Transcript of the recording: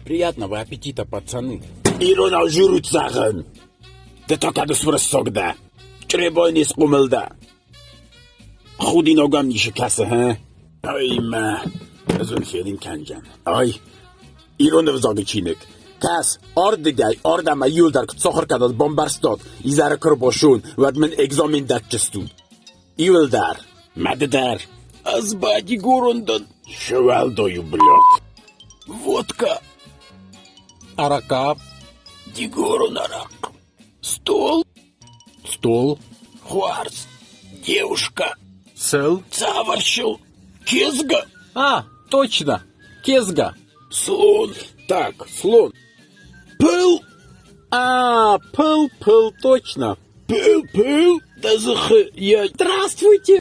Приятного аппетита, пацаны! Иронау журут зӕгъын! Ды та кӕд уырыссаг дӕ? Чъребой не схъомыл дӕ? Худинаг ӕм ницы кӕсы, хы? Ай мӕ, ӕз уын фенын кӕндзӕн. Ай, ирон ӕвзаджы чиныг. Кӕс, ардыгӕй ардӕм иуылдӕр куыд сахуыр кӕнат, бамбӕрстат, изӕры куы рбасон, уӕд мын экзамен дӕтдзыстут. Иуылдӕр, мӕ ды дӕр. Ӕз бадигорон дӕн. Сывӕлдой ублёд. Водка. Арака. Дигорон арахъ. Стол. Стол. Хуарз. Девушка. Сел. Цаварщил. Кезга. А, точно. Кезга. Слон. Так, слон. Пыл. А, пыл, пыл, точно. Пыл, пыл, да Я... Здравствуйте.